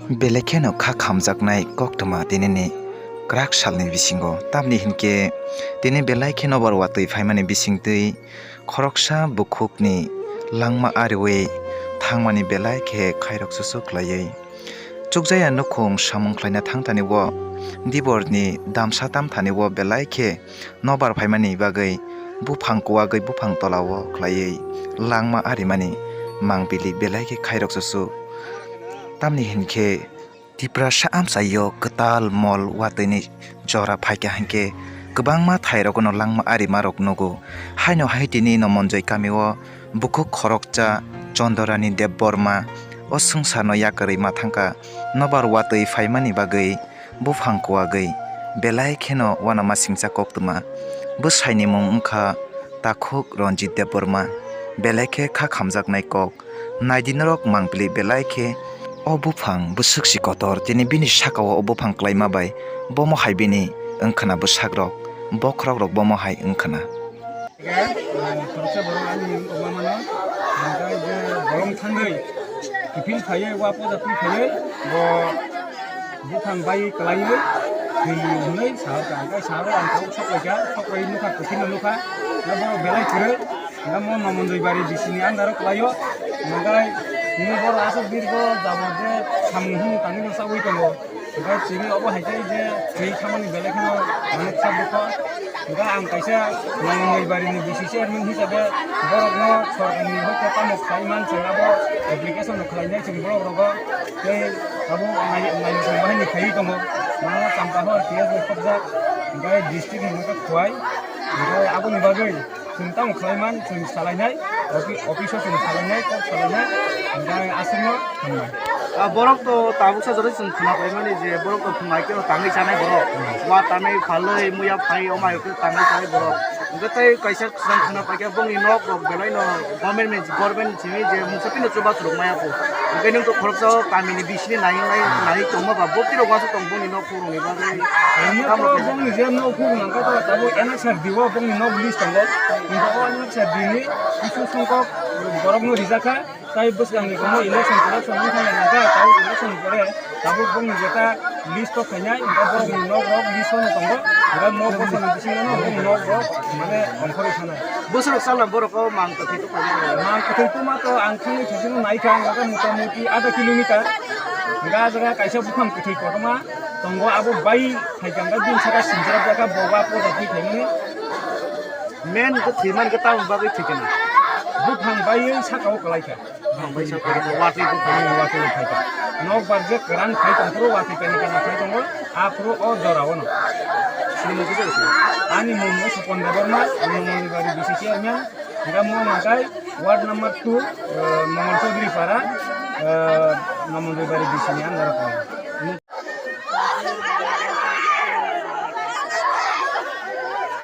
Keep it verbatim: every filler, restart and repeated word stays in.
Belai kheno kha khamjaknai koktwma tinini kwrak salni bisingo, tamni hinkhe tini belai kheno bar watwi phaimani bisingtwi khoroksa bukhukni langma ariwi thangmani belai khe khairok susu khlaiwi. Chukjaya nukhung samung khlaina thangthani o diborni damsa tamthani o belai khe nobar phaimani bagwi buphang kuwagwi buphang tolao khlaiwi langma arimani mangpili belai khe khairok susu. Tamni hinkhe Tiprasa amchaio kwtal mol watwini jora phaikha hinkhe kwbangma thairogono langma arimarok nugo. Haino hai tini Nomonjoi kamio bukhuk khoroksa Chondorani Debbarma o swngcharno yakarwi ma thangkha. Nobar watwi phaimani bagwi buphang kuwagwi belai kheno uanama singcha koktwma. Bwsaini mung wngkha Takhuk Ranjit Debbarma. Belai khe kha khamjaknai kok. Naidi norok mangpili belai khe o buphang bwswk si kotor, tini bini sakao o buphang klaima bai bomo hai bini wngkhana bwsakrok, bokhorokrok bomo hai wngkhana. Khoroksa borok ani wngma mano, hwnkhai je bolong thangwi kiphil phaiwi, wa poja twi phaiwi, bo buphang bai kwlaiwi thwi hwnwi sahorkha. Hwnkhai sahorwi ang tabuk soklaikha, soklaiwi nukha, kiphilno nukha, hwnkhai borok belai kwrwi. Hwnkhai mo Nomonjoi bari bisini andaro kwlaio. Hwnkhai tini borok aswk dirgo jabor je samung hwn tangwino chaui tongo. Hwnkhai tini obo hai khe je twi thamani belai kheno manuk sak dukho. Hwnkhai ang kaisa Nomonjoi barini bisi chairman hisabe borokno sorkarni hoite tamo khlai man chwng abo application rok khlainai chwng borok rogo tei abo nai-, naising bahai ni khaiwi tongo. Mano Champahor P S bai khobjak, hwnkhai district ni hwnkhai Khowai. Hwnkhai aboni bagwi chwng tamo khlai man, chwng salainai, ofi-, office o chwng salainai, kok salainai, hwnkhai aswkno thangnai. Ah, borok to tabuksa jora chwng khna paimani je borok to phungai khe tangwi chanai borok. Hmm. Wa tanai phalwi, muya phai, omai khe tangwi chanai borok. Hwnkhe tei kaisa chwng khna paikha bongni nok rok belai no government, government simi je mungsa phino chubachu rok maya kho. Hwnkhe nwng to khoroksa o kamini bisini nai, nai, nai tongma ba bo phiro uansuk tong bongni nok. Ang no to bongni je nok phuru nangkha to tabuk N X R D o bongni nok list tongo. Hingkhe o N X R D ni kisu songkok borok no rijak kha. Tai bwskang ni komo election, election wngkha nangkha, tabuk election ni pore tabuk bongni jeta list o khainai, hingkhe borok ni nok rok list o no tongo. Hingkhe mo bosor ni bisingo no bongni nok rok mane ongkhorwi sanai. Bosor salna borok o mang kwthwi tongkha. Mang kwthwi tongma to ang thangwi thaichino naikha, ang khe mota moti adha kilometer. Hingkhe ah jaga kaisa buphang kwthwi kotorma. Tongo abo bai phaikha, hwnkhe bini saka sinjak jakha, bo ba poda thwi phaimani. Main khe thwi man khe tamoni bagwi thwi kana? Buphang baiwi saka o kwlaikha. Buphang bai saka o watwi buphang. Watwi phaikha. Nok barjak kwran phai tongphuru watwi kana kana phai tongo, aphuru o jora o no. Sini mungkhe se se. Ani mung no Sopon Debbarma, ani mung ni bari bisi chairman, hwnkhe mo hwnkhe ward number two, eh, Mongol Chaudhary Para, eh, Nomonjoi bari bisi ni under o tongo.